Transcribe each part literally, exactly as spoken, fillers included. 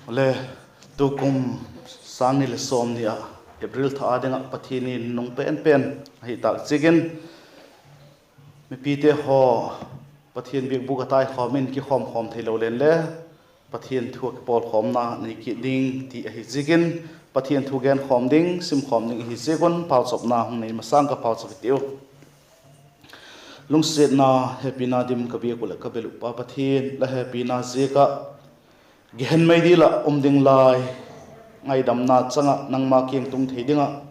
Le, tukum sâng ni leh sawmni ah April tha â ding ah Pathian in nung pen pen ahi tâk ziakin, mipite haw Pathian biakbûk a taikhawm in kikhawm khawm theilo leng le, Pathian thu ah kipawlkhawmna nei kit ding ti ahi ziakin, Pathian thu genkhawm ding, simkhawm ding ahi ziak un pauchapna hung nei masâng ka pauchap i tiu. Lungsiatna, hepina dim ka biak uh leh ka bel uh pa Pathian, la hepina ziak ah gehen meidil ah um ding lai ngaidamna chang ah nangma kiang tung thei ding ah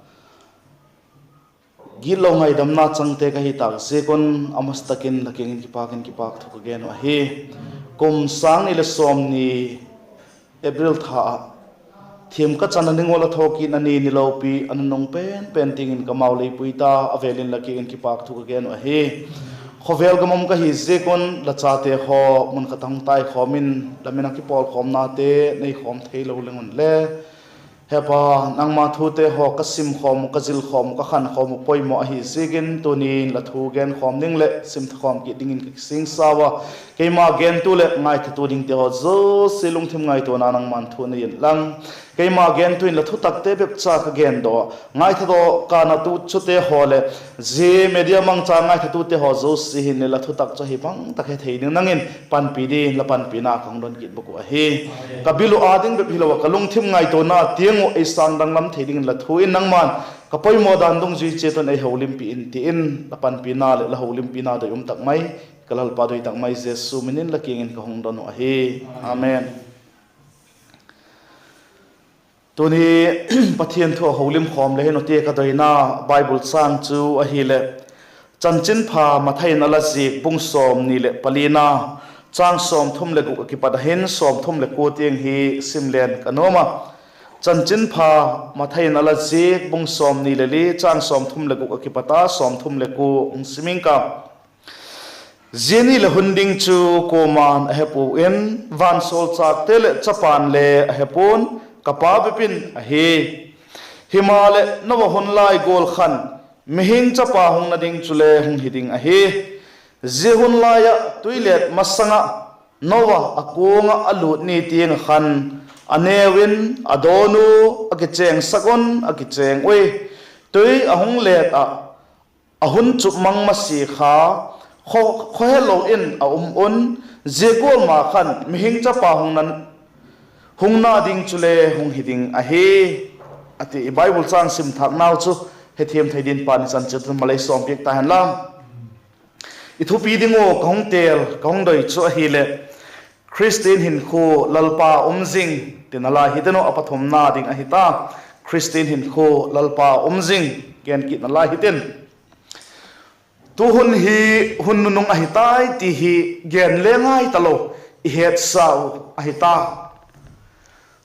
gitlo ngaidamna changte ka hi tâk ziak un, a masa tak in la kiang in kipâk in kipâk thu ka gen uh ahi. Kum sâng ni leh sawmni April tha ah thiam ka chan a ning ua la thawkit a ni, ni lopi a nunung pen pen tiang in ka mau lei pui ta a, vêl in la kiang in kipâk thu ka gen uh ahi. Khawvel gam um ka hi ziak un la chate haw mun khat ah hung taikhawm in, la min a kipawlkhawmnate neikhawm theilo leng un le, Hepa, nangma thute haw ka simkhawm uh, ka zilkhawm uh, ka khankhawm uh poimaw ahi ziakin, tuni'n la thu genkhawm ding leh simthakhawm kit dingin ka kisingsa ua. Keima gentu leh ngaithatu dingte haw zosia lungthim ngaituana nangma'n thu nei inlang, keima gentu in la thutakte bepcha ka gendaw a, ngaithadawkna tu chute haw leh zia media mangcha ngaithatute haw zosia hin le la thutak chu ahi bang tak he thei ding nang in panpi dingin la panpina ka hung don kit bawk uh ahi. Ka bil uh â ding bep hilo ah ka lungthim ngaituana tiang uh ei sâng danglam thei dingin la thu in nangma'n ka poimaw dan dungzui chiat un ei holimpi in ti in, la panpina leh la holimpina doi um tak mai ka Lalpa doi tak mai Jesu min in la kiang in ka hung don uh ahi. Amen. Tuni Pathian thu a holim khawm le hin u tia ka doina Bible châng chu ahileh, Chanchinpha Mathai in a la ziak bung sawmni leh palina, châng sawmthum leh guk ah kipat a hin sawmthum leh kua tiang hi sim leng ka nuam a. Chanchinpha Mathai in a la ziak bung sawmni leh li, châng sawmthum leh guk ah kipat a sawmthum leh kua hung sim ing ka. Zia ni leh hun ding chu kuama'n a he puau in, vansawlchâkte leh chapa'n le a he pua'n, ka Pa bep in ahi. Himaleh, Noa hun lai gual khan Mihing Chapa hungna ding chule hung hi ding ahi. Zia hun lai ah tuilêt masang ah Noa a kuang ah a lût ni tiang ah khan, a neu in a dawn u, a kichêngsak un a kichêng ui. Tui a hung lêt ah a hun chup mang masia kha, khaw, khawhelo in a um un, zia gual ma khan Mihing Chapa hungna, hungna ding chule hung hi ding ahi, a ti. I Bible châng sim thâknau chu hethiam thei dingin Pa'n i chan chiat un malei sawmpiak ta hen la. I thupi ding ua ka hung têl, ka hung doi chu ahileh, Khristian hinkhua Lalpa um zing, tina lai hi tin uh, a pathumna ding ahi ta. Khristian hinkhua Lalpa um zing, gen kitna lai hi tin. Tu hun hi hun nunung ahi tai ti hi gen le ngai talo, i hetsa u ahi ta.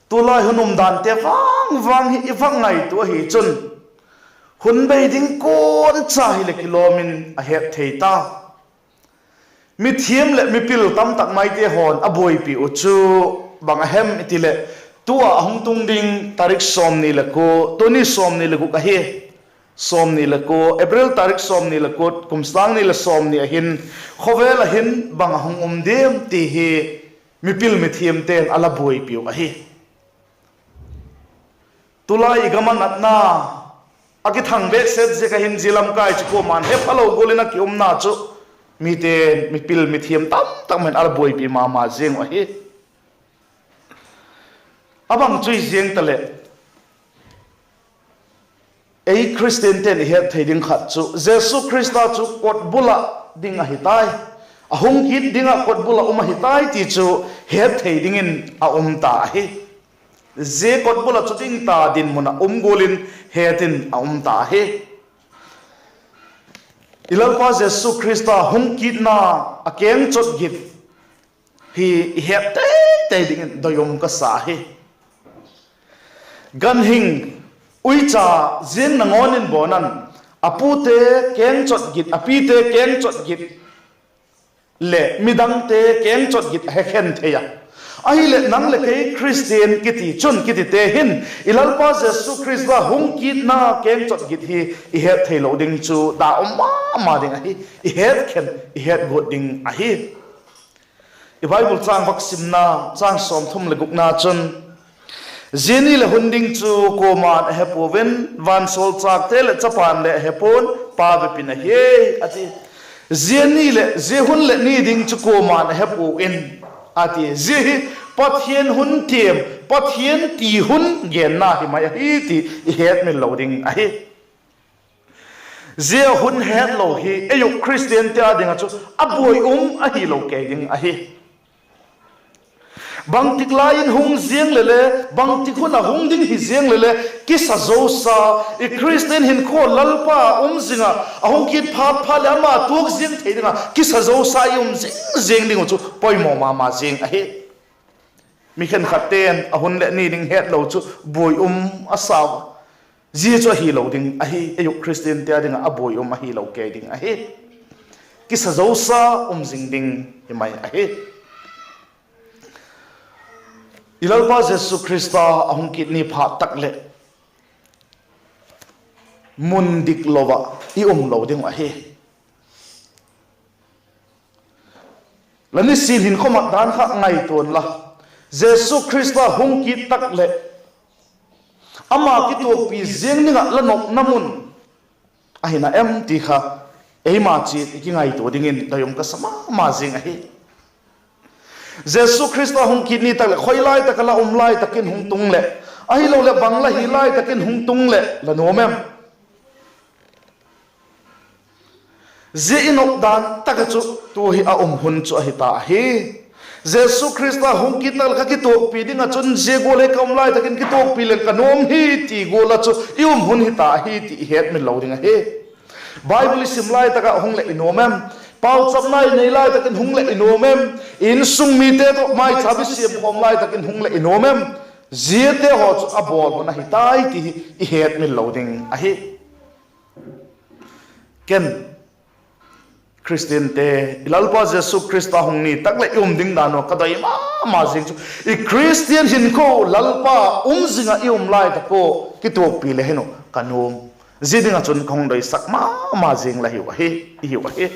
Tulai hun umdante vang vang hi i vak ngaitua ahi chun, hun bei ding kuan cha hileh kilawm in a het thei ta. Mithiam leh mipil tamtak maite haw'n a buaipi uh chu bang a hem i ti leh, tu ah a hung tung ding tarik sawmni le kua, tuni sawmni le guk ahi. Sawmni le kua, April tarik sawmni le kua, kum sâng ni leh sawmni ah hin, khawvel ah hin bang a hung um diam ti hi mipil mithiamte'n a la buaipi uh ahi. Tulai i gam ah natna a kithang bêk set ziak ah hin zia lamkai chu kuama'n he phalo gual in a ki umna chu mite'n, mipil mithiam tamtak ma'n a la buaipi ma ma ziang uh ahi. A bang chu i ziang taleh, ei Khristiante'n i het thei ding khat chu Jesu Khrista chu kotbul ah ding ahi tai. A hung kit ding ah kotbul ah um ahi tai ti chu het thei dingin a um ta ahi. Zia kotbul ah chu ding ta dinmun ah um gual in het in a um ta ahi. I Lalpa Jesu Khrista hung kitna a keng chot git hi i het tei tei dingin doi um ka sa hi. Ganhing uicha ziang nangawn in bawn an, a pute keng chot git, a pite keng chot git leh midangte keng chot git a he khen thei a. Ahileh nang leh kei Khristian kiti chun, kitite hin i Lalpa Jesu Khrista hung kitna keng chot git hi i het theilo ding chu da um ma ma ding ahi. I het khen, i het guat ding ahi. I Bible châng vak simna, châng sawmthum leh gukna chun, Zia ni leh hun ding chu kuama'n a he puau in, vansawlchâkte leh chapa'n le a he pua'n, Pa bep in a he, a ti. Zia ni leh zia hun leh ni ding chu kuama'n a he puau in, a ti. Zia hi Pathian hun tiam, Pathian ti hun genna hi mai ahi ti i hetmil lo ding ahi. Zia hun hetlo hi ei uh Khristiante â ding ah chu a buai um ahilo kei ding ahi. Bangtik lai in hung ziang leh le, bangtik hun ah hung ding hi ziang leh le, kisa zosa, i Khristian hinkhua Lalpa um zing ah, a hung kit phat phat leh ama tuak ziang thei ding ah kisa zosa i um zing ziang ding uh chu poimaw ma ma zing ahi. Mi khenkhatte'n a hun leh ni ding hetlo chu buai um a sau a. Zia chu ahilo ding ahi, ei uh Khristiante â ding ah a buai um ahilo kei ding ahi. Kisa zosa um zing ding hi mai ahi. I Lalpa Jesu Khrista a hung kit ni phat tak leh mun dik lo ah i um lo ding uh ahi. La nisin hinkhua mat dan kha ngaitua inla, Jesu Khrista hung kit tak leh ama kituakpi ziang ding ah la nopna mun ahi na em ti kha eima chiat i kingaitua dingin doi um ka sa ma ma zing ahi. Jesu Khrista hung kit ni tak leh khoi lai tak ah la um lai tak in hung tung leh, ahiloleh bang la hi lai tak in hung tung leh la nuam em? Zia i nop dan tak ah chu tu hi a um hun chu ahi ta ahi. Jesu Khrista hung kit tak leh ka kituakpi ding ah chun zia gual hi ka um lai tak in kituakpi leng ka nuam hi ti gual ah chu i um hun hi ta ahi ti i hetmil lo ding ahi. Bible i sim lai tak ah hung leh i nuam em? Pauchapna i nei lai tak in hung leh i nuam em? I insung mite tawh maichâm i siam khawm lai tak in hung leh i nuam em? Ziate haw chu a bawl hun ahi tai ti hi i hetmil lo ding ahi. Ken, Khristiante, i Lalpa Jesu Khrista hung ni tak leh i um ding dan uh ka doi ma ma zing chu, i Khristian hinkhua Lalpa um zing ah i um lai tak ua kituakpi leh hin uh ka nuam. Zia ding ah chun ka hung doisak ma ma zing la hiu ahi, i hiu ahi.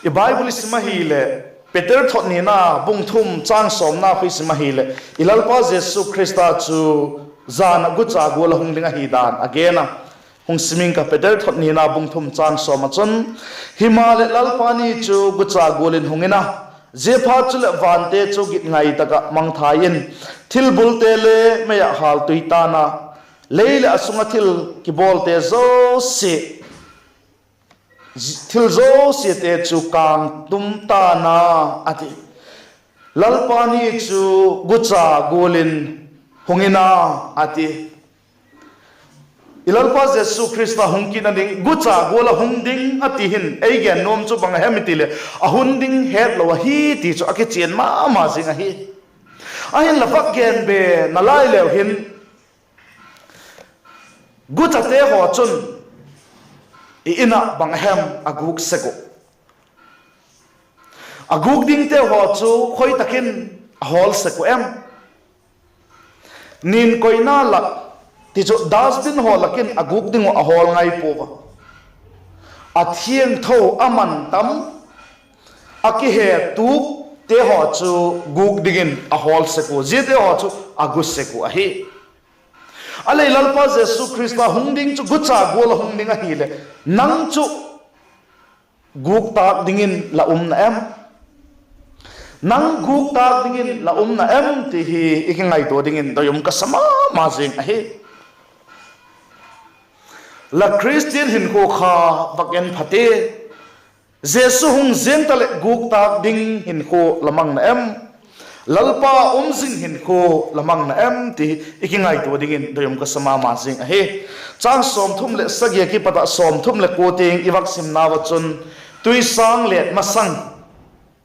I Bible i sim ahileh, Peter thot nina bung thum châng sawmna khu i sim ahileh, i Lalpa Jesu Khrista chu jan ah gucha gual ah hung ding ahi dan a gen a. Hung sim ing ka, Peter thot nina bung thum châng sawm ah chun, Himaleh Lalpa ni chu gucha gual in hung in a, ziaphat chuleh vante chu gitngai tak ah mangthai in, thilbulte le mei ah hâltui ta'n a, lei leh a sung ah thil kibawlte zosia, thil zosiate chu kângtum ta'n a, a ti. Lalpa ni chu gucha gual in hung in a, a ti. I Lalpa Jesu Khrista hung kitna ding gucha gual ah hung ding a ti hin ei gen nuam chu bang a hem i ti leh, a hun ding hetlo ahi ti chu a kichian ma ma zing ahi. Ahinla vak gen be nalai leu hin, guchate haw chun i in ah bang a hem a gûk sek uh? A gûk dingte haw chu khoi tak in a hawl sek uh em? Nin koina lak, ti chu dustbin haw lak in a gûk ding uh a hawl ngai pua a. A thiangtho, a man tam, a kihetukte haw chu gûk dingin a hawl sek uh, ziate haw chu a gu sek uh ahi. A leh Lalpa Jesu Khrista hung ding chu gucha gual ah hung ding ahileh, nang chu gûk tâk dingin la um na em? Nang gûk tâk dingin la um na em ti hi i kingaitua dingin doi um ka sa ma ma zing ahi. La Khristian hinkhua kha vak en pha ti. Jesu hung ziang ta leh gûk tâk ding hinkhua la mang na em? Lalpa um zing hinkhua la mang na em ti i kingaitua dingin doi um ka sa ma ma zing ahi. Châng sawmthum leh sagi a kipat ah sawmthum leh kua tiang i vak simnau ah chun, tuisâng let masang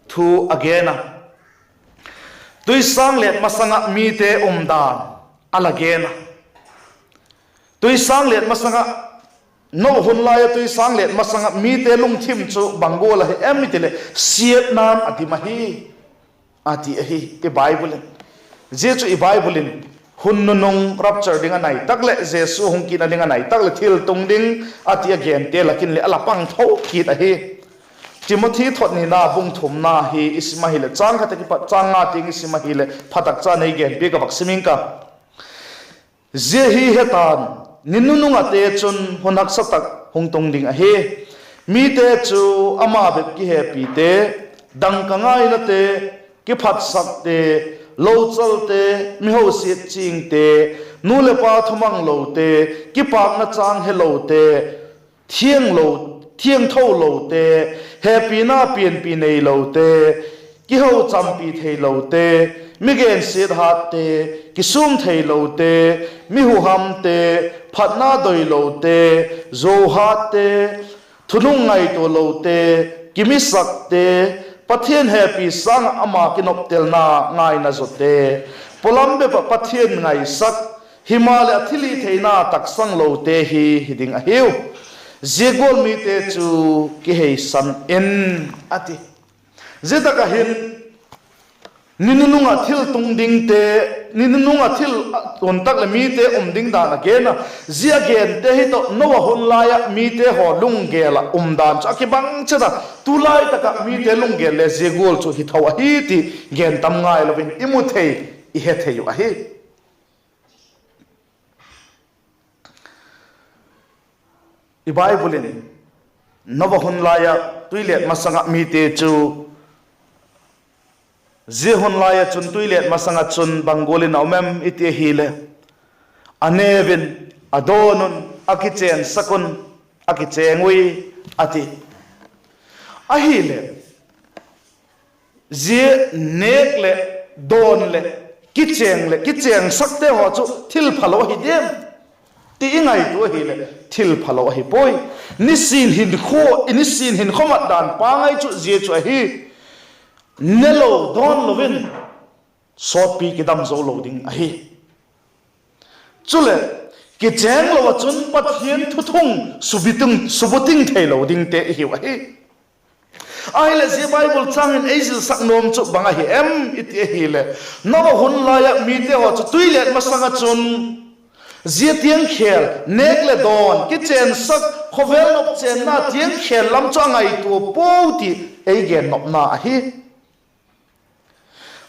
thu a gen a. Tuisâng let masang ah mite umdan a la gen a. Tuisâng let masang ah, Noah hun lai ah tuisâng let masang ah mite lungthim chu bang gual ahi em i ti leh, siatna'n a dim ahi, a ti ahi i Bible in. Zia chu i Bible in hun nunung rapture ding a nai tak leh, Jesu hung kitna ding a nai tak leh thil tung ding a ti a gente lak in leh a la pang tho kit ahi. Timothy thot nina bung thumna hi i sim ahileh, châng khat a kipat châng nga tiang i sim ahileh phatak cha nei genpiak a, vak sim ing ka. Zia hi he ta'n, ni nunung ate chun hun haksa tak hung tung ding ahi. Mite chu ama bep kihepite, dangka ngainate, kiphatsakte, lochalte, mi hosiat chingte, nu leh pa thumanglote, kipâkna châng helote, thianglo, thiangtho lote, hepina pianpi neilote, kihochampi theilote, mi gensiat hatte, kisûm theilote, mi huhamte, phatna doilote, zuauhatte, thunung ngaitualote, kimisakte, Pathian hepi sâng ah ama kinoptelna ngaina zawte, pawlam bep ah Pathian ngaisak, himaleh a thilhitheina taksang lote hi hi ding ahiu. Zia gual mite chu kiheisan in, a ti. Zia tak ah hin ni nunung ah thil tung dingte, ni nunung ah thil hun tak leh mite um ding dan a gen a, zia a gente hi tawh Noah hun lai ah mite haw lunggel ah um dan chu a kibang chet a, tulai tak ah mite lunggel le zia gual chu hi tho ahi ti gen tam ngailo in i mu thei, i he thei uh ahi. I Bible in Noah hun lai ah tuilet masang ah mite chu, zia hun lai ah chun tuilet masang ah chun bang gual in a um em i ti ahileh, a neu in, a dawn un, a kichênsak un, a kichêng ui, a ti. Ahileh, zia nêk leh dawn leh kichêng leh kichêngsakte haw chu thil phalo ahi diam ti i ngaitua ahileh thil phalo ahi puai. Nisin hinkhua, i nisin hinkhua mat dan pangai chu zia chu ahi. Nelo dawn lo in sawtpi kidam zo lo ding ahi. Chuleh, kichêng lo ah chun Pathian thuthung subuting, subuting theilo dingte i hiu ahi. Ahileh zia Bible châng in ei zilsak nuam chu bang ahi em i ti ahileh, Noah hun lai ah mite haw chu tuilet masang ah chun zia tiang khêl, nêk leh dawn, kichênsak, khawvel nopchênna tiang khêl lam chu a ngaitua puau ti ei gen nopna ahi.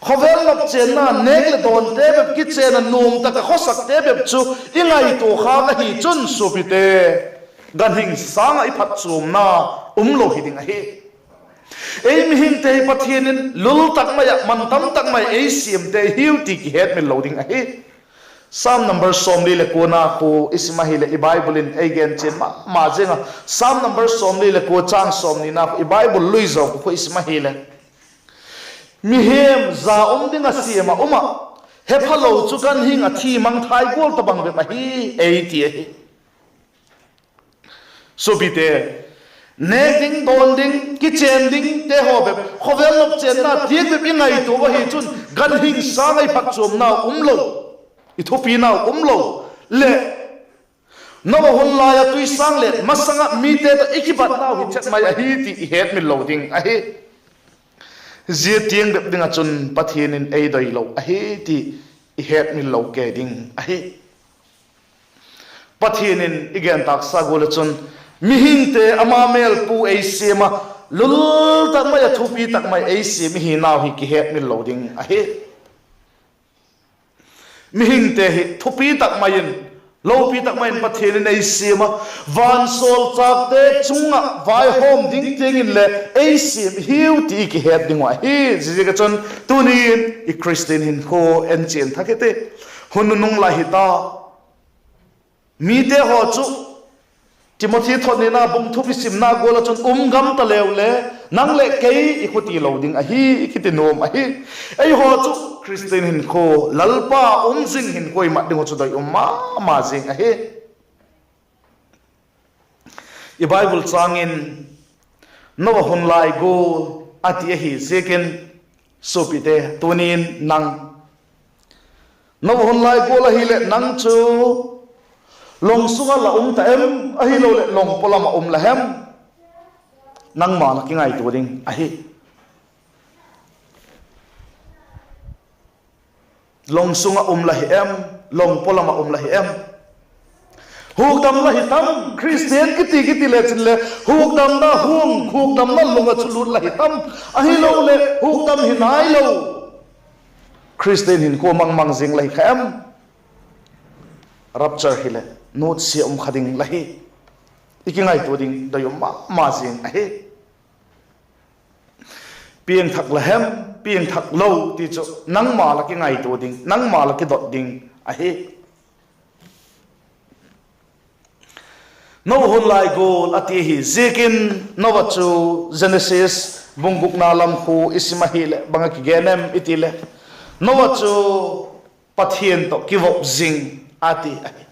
Khawvel nopchênna, nêk leh dawnte bep kichên a nuam tak ah khawsakte bep chu i ngaitua khâk ahi chun suapite, ganhing sâng ah i phatchuamna um lo hi ding ahi. Ei mihingte hi Pathian in lul tak mai ah, man tam tak mai ei siamte hiu ti kihetmil lo ding ahi. Sam number sawmli leh kuana khu i sim ahileh i Bible in ei gen chian ma ma ziang a. Sam number sawmli leh kua châng sawmnina khu i Bible lui zawk khu i sim ahileh, mihing za um ding ah siam ah um ah, hephalo chu ganhing a thi mangthai gual tabang bep ahi, ei ti ahi. Suapite, nêk ding, dawn ding, kichên dingte haw bep, khawvel nopchênna tiang bep i ngaitua ahi chun ganhing sâng ah i phatchuamnau um lo, i thupinau um lo, leh Noah hun lai ah tuisâng let masang ah mite tawh i kibatnau hi chet mai ahi ti i hetmil lo ding ahi. Zia tiang bep ding ah chun Pathian in ei doi lo ahi ti i hetmil lo kei ding ahi. Pathian in i gen tâksa gual ah chun mihingte ama mêlpu ei siam a, lul tak mai ah thupi tak mai ei siam i hinau hi kihetmil lo ding ahi. Mihingte hi thupi tak mai in, lopi tak mai in Pathian in ei siam a, vansawlchâkte chung ah vaihawm ding tiang in le ei siam hiu ti i kihet ding uh ahi. Ziaziak ah chun tuni'n i Khristian hinkhua en chian thak i ti. Hun nunung lai hi ta. Mite haw chu Timothy thot nina bung thum i simna gual ah chun um gam ta leu le, nang leh kei i khuti lo ding ahi, i kiti nuam ahi. Eihaw chu Khristian hinkhua, Lalpa um zing hinkhua i mat ding uh chu doi um ma ma zing ahi. I Bible châng in Noah hun lai gual a ti ahi ziakin, suapite, tuni'n nang Noah hun lai gual ahileh nang chu long sung ah la um ta em, ahiloleh long pawlam ah um la hem? Nangma la kingaitua ding ahi. Long sung ah um la hi em, long pawlam ah um la hi em? Hukdam la hi tam, Khristian kiti kiti le chin le, hukdamna hung, hukdamna lung ah chu lut la hi tam, ahiloleh hukdam hi nailo Khristian hinkhua mang mang zing la hi kha em? Rapture hileh nutsia um kha ding la hi. I kingaitua ding doi um ma ma zing ahi. Piangthak la hem, piangthak lo ti chu nangma la kingaitua ding, nangma la kidot ding ahi. Noah hun lai gual a ti ahi ziakin, Noah chu Genesis bung gukna lam khu i sim ahileh bang a kigen em i ti le, Noah chu Pathian tawh kivop zing a ti ahi.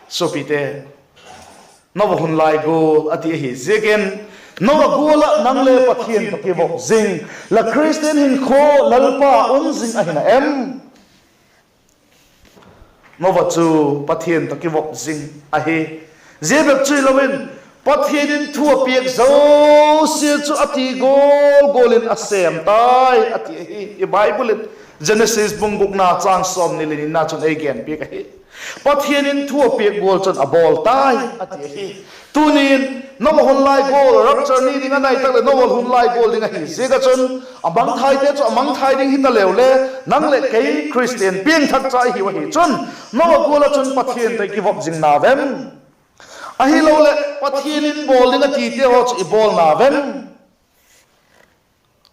Suapite, Noah hun lai gual a ti ahi ziakin, Noah gual ah nang le Pathian tawh kivop zing, la Khristian hinkhua Lalpa um zing ahi na em? Noah chu Pathian tawh kivop zing ahi. Zia bep chu hilo in, Pathian in thu a piak zosia chu a ti gual gual in a sêm tai a ti ahi. I Bible in Genesis bung gukna châng sawmni leh nina chun ei gen piak ahi. Pathian in thu a piak gual chun a bawl tai a ti ahi. Tuni'n Noah hun lai gual rapture ni ding a nai tak leh Noah hun lai gual ding ahi ziak ah chun, a mangthaite chu a mangthai ding hita leu le, nang leh kei Khristian piangthak cha i hiu ahi chun, Noah gual ah chun Pathian tawh i kivop zing na vem? Ahiloleh Pathian in bawl ding a tite haw chu i bawl na vem?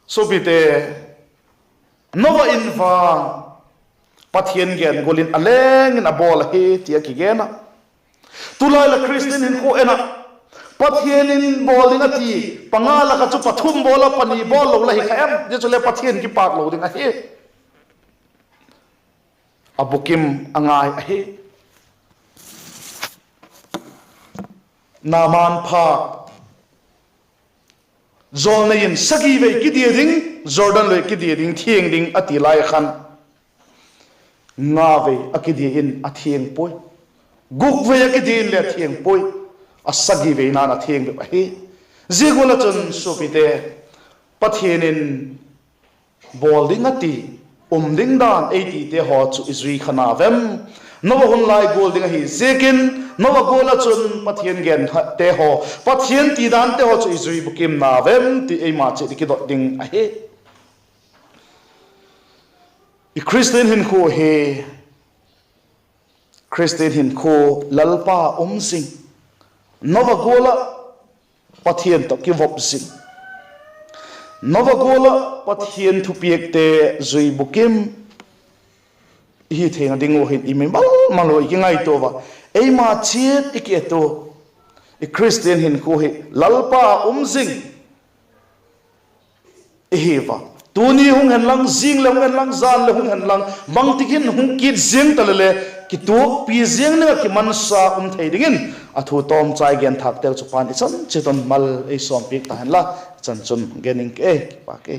Suapite, Noah in vang Pathian gen gual in a leng in a bawl ahi ti a kigen a. Tulai la Khristian hinkhua en ah, Pathian in bawl ding a ti panga lak ah chu pathum bawl ah pani bawl lo la hi kha em? Zia chule Pathian kipâk lo ding ahi. A bukim a ngai ahi. Naaman pha, jawlnei in sagi vei kidia ding, Jordan lui kidia ding, thiang ding a ti lai a khan, nga vei a kidia in a thiang puai, guk vei a kidia in le a thiang puai, a sagi veina'n a thiang bep ahi. Zia gual ah chun suapite, Pathian in bawl ding a ti, um ding dan ei tite haw chu i zui kha na vem? Noah hun lai gual ding ahi ziakin, Noah gual ah chun Pathian gente haw, Pathian ti dante haw chu i zui bukim na vem ti eima chiat i kidot ding ahi. I Khristian hinkhua hi, Khristian hinkhua Lalpa um zing, Noah gual ah Pathian tawh kivop zing, Noah gual ah Pathian thupiakte zui bukim i hi theina ding uh hin i mimal mal ua i kingaitua a, eima chiat i ki et ua, i Khristian hinkhua hi Lalpa um zing i hi a. Tuni hung hen lang, zing leh hung hen lang, jan leh hung hen lang, bangtik hin hung kit ziang ta leh le, kituakpi ziang ding ah kimansa um thei dingin a thu tawmchai genthâkteu chu Pa'n i chan chiat un mal ei sawmpiak ta henla, i chan chun gen ing ke, kipak e.